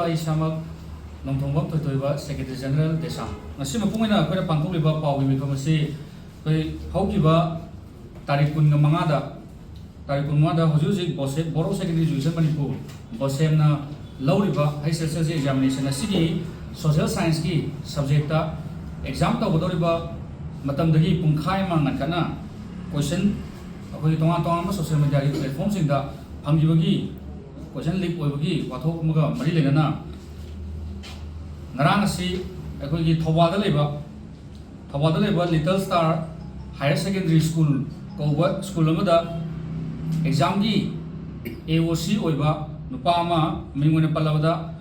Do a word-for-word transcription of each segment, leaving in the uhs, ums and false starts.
ꯑꯩ ꯏꯁꯥꯃꯛ ꯅꯣꯡꯊꯣꯡꯕꯝ ꯊꯣꯏꯊꯣꯏꯕ, Secretary General, ꯗꯦꯁꯥꯝ꯫ ꯉꯁꯤ ꯃꯄꯨꯡ ꯑꯣꯏꯅ ꯑꯩꯈꯣꯏꯅ ꯄꯥꯡꯊꯣꯛꯂꯤꯕ ꯄꯥꯎꯒꯤ ꯃꯤꯐꯝ ꯑꯁꯤ ꯑꯩꯈꯣꯏ ꯍꯧꯈꯤꯕ ꯇꯥꯔꯤꯛ ꯀꯨꯟꯒ ꯃꯉꯥꯗ, ꯇꯥꯔꯤꯛ ꯀꯨꯟꯃꯉꯥꯗ ꯍꯧꯖꯤꯛ ꯍꯧꯖꯤꯛ ꯕꯣꯁꯦ-, Board of Secondary Education Manipur, ꯕꯣꯁꯦꯝꯅ ꯂꯧꯔꯤꯕ H S L C examination ꯑꯁꯤꯒꯤ social scienceꯀꯤ subjectꯇ exam ꯇꯧꯒꯗꯧꯔꯤꯕ ꯃꯇꯝꯗꯒꯤ ꯄꯨꯡꯈꯥꯏ ꯑꯃ ꯉꯟꯈꯠꯅ question ꯑꯩꯈꯣꯏꯒꯤ ꯇꯣꯉꯥꯟ ꯇꯣꯉꯥꯟꯕ social mediaꯒꯤ platformꯁꯤꯡꯗ ꯐꯪꯈꯤꯕꯒꯤ question leak ꯑꯣꯏꯕꯒꯤ ꯋꯥꯊꯣꯛ ꯑꯃꯒ ꯃꯔꯤ ꯂꯩꯅꯅ ꯉꯔꯥꯡ ꯑꯁꯤ ꯑꯩꯈꯣꯏꯒꯤ ꯊꯧꯕꯥꯜꯗ ꯂꯩꯕ, ꯊꯧꯕꯥꯜꯗ ꯂꯩꯕ Little Star Higher Secondary School ꯀꯧꯕ school ꯑꯃꯗ examꯒꯤ A O C ꯑꯣꯏꯕ ꯅꯨꯄꯥ ꯑꯃ, ꯃꯤꯡ ꯑꯣꯏꯅ ꯄꯜꯂꯕꯗ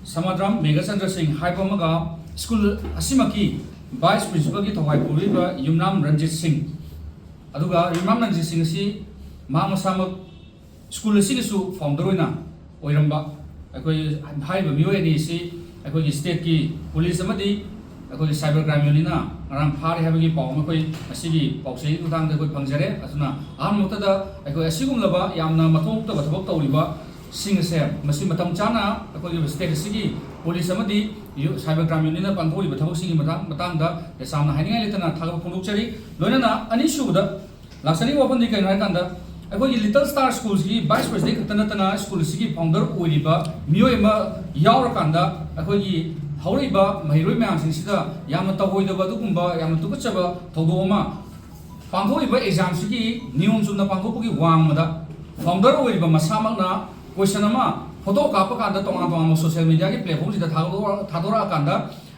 ꯁꯃꯥꯗ꯭ꯔꯝ ꯃꯦꯘꯆꯟꯗ꯭ꯔ ꯁꯤꯡ ꯍꯥꯏꯕ ꯑꯃꯒ, school ꯑꯁꯤꯃꯛꯀꯤ vice principalꯒꯤ ꯊꯧꯒꯥꯏ ꯄꯨꯔꯤꯕ ꯌꯨꯝꯅꯥꯝ ꯔꯟꯖꯤꯠ ꯁꯤꯡ, ꯑꯗꯨꯒ ꯌꯨꯝꯅꯥꯝ ꯔꯟꯖꯤꯠ ꯁꯤꯡ ꯑꯁꯤ ꯃꯍꯥꯛ ꯃꯁꯥꯃꯛ school ꯑꯁꯤꯒꯤꯁꯨ founder ꯑꯣꯏꯅ ꯑꯣꯏꯔꯝꯕ ꯑꯩꯈꯣꯏ ꯍꯥꯏꯔꯤꯕ ꯃꯤꯑꯣꯏ ꯑꯅꯤ ꯑꯁꯤ ꯑꯩꯈꯣꯏꯒꯤ stateꯀꯤ police ꯑꯃꯗꯤ ꯑꯩꯈꯣꯏꯒꯤ cyber crime unitꯅ ꯉꯔꯥꯡ ꯐꯥꯔꯦ ꯍꯥꯏꯕꯒꯤ ꯄꯥꯎ ꯑꯃ ꯑꯩꯈꯣꯏ ꯉꯁꯤꯒꯤ ꯄꯥꯎꯆꯦꯒꯤ ꯈꯨꯠꯊꯥꯡꯗ ꯑꯩꯈꯣꯏ ꯐꯪꯖꯔꯦ꯫ ꯑꯗꯨꯅ ꯑꯍꯥꯟꯕꯃꯛꯇꯗ ꯑꯩꯈꯣꯏ ꯑꯁꯤꯒꯨꯝꯂꯕ ꯌꯥꯝꯅ ꯃꯊꯧ ꯇꯧꯕ ꯊꯕꯛ ꯇꯧꯔꯤꯕꯁꯤꯡ ꯑꯁꯦ ꯃꯁꯤ ꯃꯇꯝ ꯆꯥꯅ ꯑꯩꯈꯣꯏꯒꯤ state ꯑꯁꯤꯒꯤ police ꯑꯃꯗꯤ ꯌꯨ-, cyber crime unitꯅ ꯄꯥꯡꯊꯣꯛꯂꯤꯕ ꯊꯕꯛꯁꯤꯡꯒꯤ ꯃꯇꯥꯡ-, ꯃꯇꯥꯡꯗ ꯇꯦꯁꯥꯝꯅ ꯍꯥꯏꯅꯤꯡꯉꯥꯏ ꯂꯩꯇꯅ ꯊꯥꯒꯠꯄ ꯐꯣꯡꯗꯣꯛꯆꯔꯤ꯫ ꯂꯣꯏꯅꯅ ꯑꯅꯤꯁꯨꯕꯗ ꯂꯥꯛꯆꯔꯤꯕ ꯋꯥꯐꯝꯗꯤ ꯀꯩꯅꯣ ꯍꯥꯏꯀꯥꯟꯗ, ꯑꯩꯈꯣꯏꯒꯤ Little Star Schoolꯁꯤꯒꯤ vice president ꯈꯛꯇ ꯅꯠꯇꯅ school ꯑꯁꯤꯒꯤ founder ꯑꯣꯏꯔꯤꯕ ꯃꯤꯑꯣꯏ ꯑꯃ ꯌꯥꯎꯔꯀꯥꯟꯗ ꯑꯩꯈꯣꯏꯒꯤ ꯍꯧꯔꯛꯏꯕ ꯃꯍꯩꯔꯣꯏ ꯃꯌꯥꯝꯁꯤꯡꯁꯤꯗ ꯌꯥꯝꯅ ꯇꯧꯍꯣꯏꯗꯕ ꯑꯗꯨꯒꯨꯝꯕ ꯌꯥꯝꯅ ꯇꯨꯀꯠꯆꯕ ꯊꯧꯗꯣꯛ ꯑꯃ ꯄꯥꯡꯊꯣꯛꯂꯤꯕ examꯁꯤꯒꯤ ꯅꯤꯌꯣꯝ ꯆꯨꯝꯅ ꯄꯥꯡꯊꯣꯛꯄꯒꯤ ꯋꯥꯡꯃꯗ founder ꯑꯣꯏꯔꯤꯕ ꯃꯁꯥꯃꯛꯅ question ꯑꯃ photo ꯀꯥꯞꯄ ꯀꯥꯟꯗ ꯇꯣꯉꯥꯟ ꯇꯣꯉꯥꯟꯕ social mediaꯒꯤ platformꯁꯤꯗ ꯊꯥꯗꯣꯛ-, ꯊꯥꯗꯣꯔꯛꯑꯀꯥꯟꯗ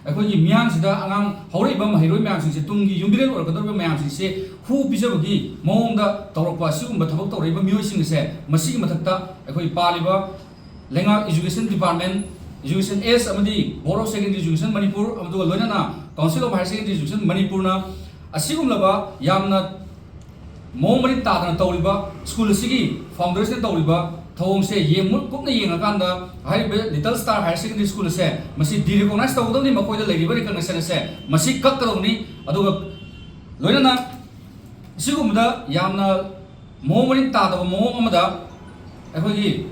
ꯑꯩꯈꯣꯏꯒꯤ ꯃꯤꯌꯥꯝꯁꯤꯗ, ꯑꯉꯥꯡ ꯍꯧꯔꯛꯏꯕ ꯃꯍꯩꯔꯣꯏ ꯃꯌꯥꯝꯁꯤꯡꯁꯦ, ꯇꯨꯡꯒꯤ ꯌꯨꯝꯕꯤꯔꯦꯜ ꯑꯣꯏꯔꯛꯀꯗꯧꯔꯤꯕ ꯃꯌꯥꯝꯁꯤꯡꯁꯦ ꯍꯨ ꯄꯤꯖꯕꯒꯤ ꯃꯑꯣꯡꯗ ꯇꯧꯔꯛꯄ ꯑꯁꯤꯒꯨꯝꯕ ꯊꯕꯛ ꯇꯧꯔꯛꯏꯕ ꯃꯤꯑꯣꯏꯁꯤꯡ ꯑꯁꯦ, ꯃꯁꯤꯒꯤ ꯃꯊꯛꯇ ꯑꯩꯈꯣꯏ ꯄꯥꯜꯂꯤꯕ ꯂꯩꯉꯥꯛ, education department, education S ꯑꯃꯗꯤ Board of Secondary Education Manipur, ꯑꯗꯨꯒ ꯂꯣꯏꯅꯅ Council of Higher Secondary Education ꯃꯅꯤꯄꯨꯔꯅ ꯑꯁꯤꯒꯨꯝꯂꯕ ꯌꯥꯝꯅ ꯃꯑꯣꯡ ꯃꯔꯤꯟ ꯇꯥꯗꯅ ꯇꯧꯔꯤꯕ school ꯑꯁꯤꯒꯤ foundersꯅ ꯇꯧꯔꯤꯕ ꯊꯧꯑꯣꯡꯁꯦ ꯌꯦꯡ-, ꯃꯨꯠ ꯀꯨꯞꯅ ꯌꯦꯡꯉꯀꯥꯟꯗ ꯍꯥꯏꯔꯤꯕ Little Star Higher Secondary School ꯑꯁꯦ ꯃꯁꯤ derecognise ꯇꯧꯒꯗꯕꯅꯤ, ꯃꯈꯣꯏꯗ ꯂꯩꯔꯤꯕ recognition ꯑꯁꯦ ꯃꯁꯤ ꯀꯛꯀꯗꯕꯅꯤ꯫ ꯑꯗꯨꯒ ꯂꯣꯏꯅꯅ ꯑꯁꯤꯒꯨꯝꯕꯗ ꯌꯥꯝꯅ ꯃꯑꯣꯡ ꯃꯔꯤꯟ ꯇꯥꯗꯕ ꯃꯑꯣꯡ ꯑꯃꯗ ꯑꯩꯈꯣꯏꯒꯤ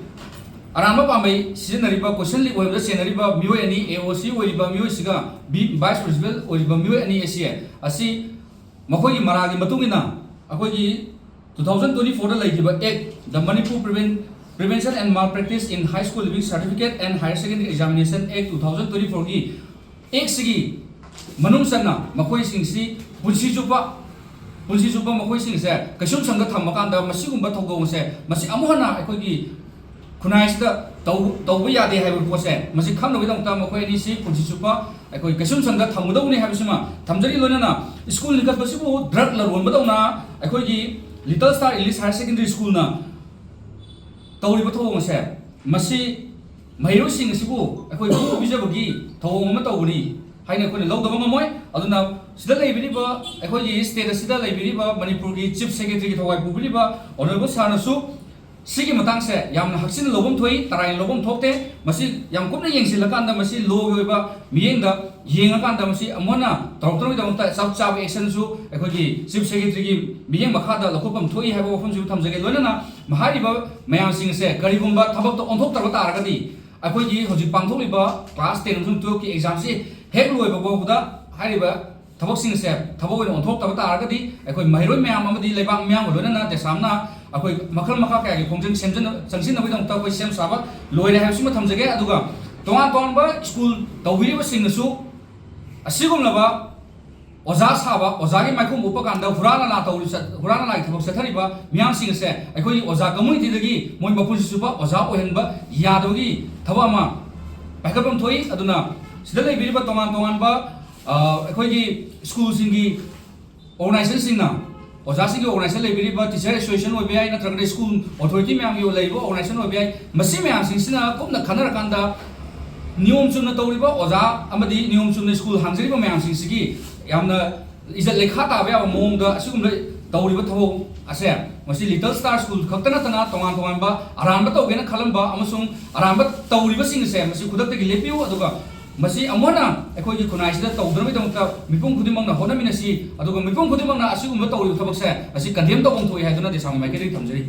ꯑꯔꯥꯟꯕ ꯄꯥꯝꯕꯩ ꯁꯤꯖꯤꯟꯅꯔꯤꯕ, ꯀꯣꯏꯁꯟ ꯂꯤꯛ ꯑꯣꯏꯕꯗ ꯆꯦꯟꯅꯔꯤꯕ ꯃꯤꯑꯣꯏ ꯑꯅꯤ, ꯑꯦ ꯑꯣ ꯁꯤ ꯑꯣꯏꯔꯤꯕ ꯃꯤꯑꯣꯏꯁꯤꯒ ꯕꯤ ꯚꯥꯏꯁ ꯄ꯭ꯔꯤꯟꯁꯤꯄꯜ ꯑꯣꯏꯔꯤꯕ ꯃꯤꯑꯣꯏ ꯑꯅꯤ ꯑꯁꯤ, ꯑꯁꯤ ꯃꯈꯣꯏꯒꯤ ꯃꯔꯥꯜꯒꯤ ꯃꯇꯨꯡ ꯏꯟꯅ ꯑꯩꯈꯣꯏꯒꯤ two thousand twenty fourꯗ ꯂꯩꯈꯤꯕ Act, the Manipur Prevent-, Prevention and Malpractice in High School Leaving Certificate and Higher Secondary Examination Act two thousand twenty fourꯒꯤ Actꯁꯤꯒꯤ ꯃꯅꯨꯡ ꯆꯟꯅ ꯃꯈꯣꯏꯁꯤꯡꯁꯤ ꯄꯨꯟꯁꯤ ꯆꯨꯞꯄ, ꯄꯨꯟꯁꯤ ꯆꯨꯞꯄ ꯃꯈꯣꯏꯁꯤꯡꯁꯦ ꯀꯩꯁꯨꯝꯁꯪꯗ ꯊꯝꯃꯀꯥꯟꯗ ꯃꯁꯤꯒꯨꯝꯕ ꯊꯧꯗꯣꯛ ꯑꯁꯦ ꯃꯁꯤ ꯑꯃꯨꯛ ꯍꯟꯅ ꯑꯩꯈꯣꯏꯒꯤ ꯈꯨꯟꯅꯥꯏꯁꯤꯗ ꯇꯧ-, ꯇꯧꯕ ꯌꯥꯗꯦ ꯍꯥꯏꯕ ꯄꯣꯠꯁꯦ ꯃꯁꯤ ꯈꯪꯅꯕꯒꯤꯗꯃꯛꯇ ꯃꯈꯣꯏ ꯑꯅꯤꯁꯤ ꯄꯨꯟꯁꯤ ꯆꯨꯞꯄ ꯑꯩꯈꯣꯏ ꯀꯩꯁꯨꯝꯁꯪꯗ ꯊꯝꯒꯗꯧꯕꯅꯤ ꯍꯥꯏꯕꯁꯤꯃ ꯊꯝꯖꯔꯤ꯫ ꯂꯣꯏꯅꯅ ꯁ꯭ꯀꯨꯜ ꯂꯤꯡꯈꯠꯄꯁꯤꯕꯨ ꯗ꯭ꯔꯒ ꯂꯂꯣꯟꯕꯗꯧꯅ ꯑꯩꯈꯣꯏꯒꯤ Little Star English Higher Secondary Schoolꯅ ꯇꯧꯔꯤꯕ ꯊꯧꯑꯣꯡ ꯑꯁꯦ, ꯃꯁꯤ ꯃꯍꯩꯔꯣꯏꯁꯤꯡ ꯑꯁꯤꯕꯨ ꯑꯩꯈꯣꯏ ꯄꯨꯛꯅꯤꯡ ꯄꯤꯖꯕꯒꯤ ꯊꯧꯑꯣꯡ ꯑꯃ ꯇꯧꯕꯅꯤ ꯍꯥꯏꯅ ꯑꯩꯈꯣꯏꯅ ꯂꯧꯗꯕ ꯉꯝꯃꯣꯏ꯫ ꯑꯗꯨꯅ ꯁꯤꯗ ꯂꯩꯕꯤꯔꯤꯕ, ꯑꯩꯈꯣꯏꯒꯤ state ꯑꯁꯤꯗ ꯂꯩꯕꯤꯔꯤꯕ ꯃꯅꯤꯄꯨꯔꯒꯤ Chief Secretaryꯒꯤ ꯊꯧꯑꯣꯏ ꯄꯨꯕꯤꯔꯤꯕ Honourable Sirꯅꯁꯨ ꯁꯤꯒꯤ ꯃꯇꯥꯡꯁꯦ ꯌꯥꯝꯅ ꯍꯛꯆꯤꯟꯅ ꯂꯧꯐꯝ ꯊꯣꯛꯏ, ꯇꯔꯥꯏꯅ ꯂꯧꯐꯝ ꯊꯣꯛꯇꯦ꯫ ꯃꯁꯤ ꯌꯥꯝ ꯀꯨꯞꯅ ꯌꯦꯡꯁꯤꯜꯂꯀꯥꯟꯗ ꯃꯁꯤ lawꯒꯤ ꯑꯣꯏꯕ ꯃꯤꯠꯌꯦꯡꯗ ꯌꯦꯡꯉꯀꯥꯟꯗ ꯃꯁꯤ ꯑꯃꯨꯛ ꯍꯟꯅ ꯇꯧꯔꯛꯇꯅꯕꯒꯤꯗꯃꯛꯇ ꯆꯞ ꯆꯥꯕ actionꯁꯨ ꯑꯩꯈꯣꯏꯒꯤ Chief Secretaryꯒꯤ ꯃꯤꯠꯌꯦꯡ ꯃꯈꯥꯗ ꯂꯧꯈꯠꯐꯝ ꯊꯣꯛꯏ ꯍꯥꯏꯕ ꯋꯥꯐꯝꯁꯤꯕꯨ ꯊꯝꯖꯒꯦ꯫ ꯂꯣꯏꯅꯅ ꯍꯥꯏꯔꯤꯕ ꯃꯌꯥꯝꯁꯤꯡ ꯑꯁꯦ ꯀꯔꯤꯒꯨꯝꯕ ꯊꯕꯛꯇ ꯑꯣꯟꯊꯣꯛꯇꯕ ꯇꯥꯔꯒꯗꯤ ꯑꯩꯈꯣꯏꯒꯤ ꯍꯧꯖꯤꯛ ꯄꯥꯡꯊꯣꯛꯂꯤꯕ class ten ꯑꯃꯁꯨꯡ twelveꯀꯤ examꯁꯤ ꯍꯦꯛ ꯂꯣꯏꯕ ꯐꯥꯎꯕꯗ ꯍꯥꯏꯔꯤꯕ ꯊꯕꯛꯁꯤꯡ ꯑꯁꯦ ꯊꯕꯛ ꯑꯣꯏꯅ ꯑꯣꯟꯊꯣꯛꯇꯕ ꯇꯥꯔꯒꯗꯤ ꯑꯩꯈꯣꯏ ꯃꯍꯩꯔꯣꯏ ꯃꯌꯥꯝ ꯑꯃꯗꯤ ꯂꯩꯕꯥꯛ ꯃꯤꯌꯥꯝꯒ ꯂꯣꯏꯅꯅ ꯗꯦꯁꯥꯝꯅ ꯑꯩꯈꯣꯏ ꯃꯈꯜ ꯃꯈꯥ ꯀꯌꯥꯒꯤ ꯈꯣꯡꯖꯪ ꯁꯦꯝꯖꯟꯅ-, ꯆꯪꯁꯤꯟꯅꯕꯒꯤꯗꯃꯛꯇ ꯑꯩꯈꯣꯏ ꯁꯦꯝ ꯁꯥꯕ ꯂꯣꯏꯔꯦ ꯍꯥꯏꯕꯁꯤꯃ ꯊꯝꯖꯒꯦ꯫ ꯑꯗꯨꯒ ꯇꯣꯉꯥꯟ ꯇꯣꯉꯥꯟꯕ ꯁ꯭ꯀꯨꯜ ꯇꯧꯕꯤꯔꯤꯕꯁꯤꯡꯅꯁꯨ ꯑꯁꯤꯒꯨꯝꯂꯕ ꯑꯣꯖꯥ ꯁꯥꯕ, ꯑꯣꯖꯥꯒꯤ ꯃꯥꯏꯈꯣꯡ ꯎꯞꯄ ꯀꯥꯟꯗ ꯍꯨꯔꯥꯟ ꯂꯥꯟ ꯇꯧꯔꯤ ꯆꯠ-, ꯍꯨꯔꯥꯟ ꯂꯥꯟꯒꯤ ꯊꯕꯛ ꯆꯠꯊꯔꯤꯕ ꯃꯤꯌꯥꯝꯁꯤꯡ ꯑꯁꯦ ꯑꯩꯈꯣꯏꯒꯤ ꯑꯣꯖꯥ communityꯗꯒꯤ ꯃꯣꯏ ꯃꯄꯨꯟꯁꯤ ꯆꯨꯞꯄ ꯑꯣꯖꯥ ꯑꯣꯏꯍꯟꯕ ꯌꯥꯗꯕꯒꯤ ꯊꯕꯛ ꯑꯃ ꯄꯥꯏꯈꯠꯐꯝ ꯊꯣꯛꯏ꯫ ꯑꯗꯨꯅ ꯁꯤꯗ ꯂꯩꯕꯤꯔꯤꯕ ꯇꯣꯉꯥꯟ ꯇꯣꯉꯥꯟꯕ, ꯑ, ꯑꯩꯈꯣꯏꯒꯤ ꯁ꯭ꯀꯨꯜꯁꯤꯡꯒꯤ organizationꯁꯤꯡꯅ, ꯑꯣꯖꯥꯁꯤꯡꯒꯤ organization ꯂꯩꯕꯤꯔꯤꯕ Teacher Association ꯑꯣꯏꯕ ꯌꯥꯏ, ꯅꯠꯇ꯭ꯔꯒꯅ ꯁ꯭ꯀꯨꯜ authority ꯃꯌꯥꯝꯒꯤ ꯂꯩꯔꯤꯕ organization ꯑꯣꯏꯕ ꯌꯥꯏ, ꯃꯁꯤ ꯃꯌꯥꯝꯁꯤꯡꯁꯤꯅ ꯀꯨꯞꯅ ꯈꯟꯅꯔꯀꯥꯟꯗ ꯅꯤꯌꯣꯝ ꯆꯨꯝꯅ ꯇꯧꯔꯤꯕ ꯑꯣꯖꯥ ꯑꯃꯗꯤ ꯅꯤꯌꯣꯝ ꯆꯨꯝꯅ ꯁ꯭ꯀꯨꯜ ꯍꯥꯡꯖꯔꯤꯕ ꯃꯌꯥꯝꯁꯤꯡꯁꯤꯒꯤ ꯌꯥꯝꯅ ꯏꯖꯠ ꯂꯩꯈꯥ ꯇꯥꯕ ꯌꯥꯕ ꯃꯑꯣꯡꯗ ꯑꯁꯤꯒꯨꯝꯕ ꯇꯧꯔꯤꯕ ꯊꯕꯛ ꯑꯁꯦ, ꯃꯁꯤ Little Star School ꯈꯛꯇ ꯅꯠꯇꯅ ꯇꯣꯉꯥꯟ ꯇꯣꯉꯥꯟꯕ ꯑꯔꯥꯟꯕ ꯇꯧꯒꯦꯅ ꯈꯜꯂꯝꯕ ꯑꯃꯁꯨꯡ ꯑꯔꯥꯟꯕ ꯇꯧꯔꯤꯕꯁꯤꯡ ꯑꯁꯦ ꯃꯁꯤ ꯈꯨꯗꯛꯇꯒꯤ ꯂꯦꯞꯄꯤꯌꯨ, ꯑꯗꯨꯒ ꯃꯁꯤ ꯑꯃꯨꯛ ꯍꯟꯅ ꯑꯩꯈꯣꯏꯒꯤ ꯈꯨꯟꯅꯥꯏꯁꯤꯗ ꯇꯧꯗꯅꯕꯒꯤꯗꯃꯛꯇ ꯃꯤꯄꯨꯝ ꯈꯨꯗꯤꯡꯃꯛꯅ ꯍꯣꯠꯅꯃꯤꯟꯅꯁꯤ, ꯑꯗꯨꯒ ꯃꯤꯄꯨꯝ ꯈꯨꯗꯤꯡꯃꯛꯅ ꯑꯁꯤꯒꯨꯝꯕ ꯇꯧꯔꯤꯕ ꯊꯕꯛꯁꯦ ꯑꯁꯤ condemn ꯇꯧꯐꯝ ꯊꯣꯛꯏ ꯍꯥꯏꯗꯨꯅ ꯗꯦꯁꯥꯝꯒꯤ ꯃꯥꯏꯀꯩꯗꯒꯤ ꯊꯝꯖꯔꯤ꯫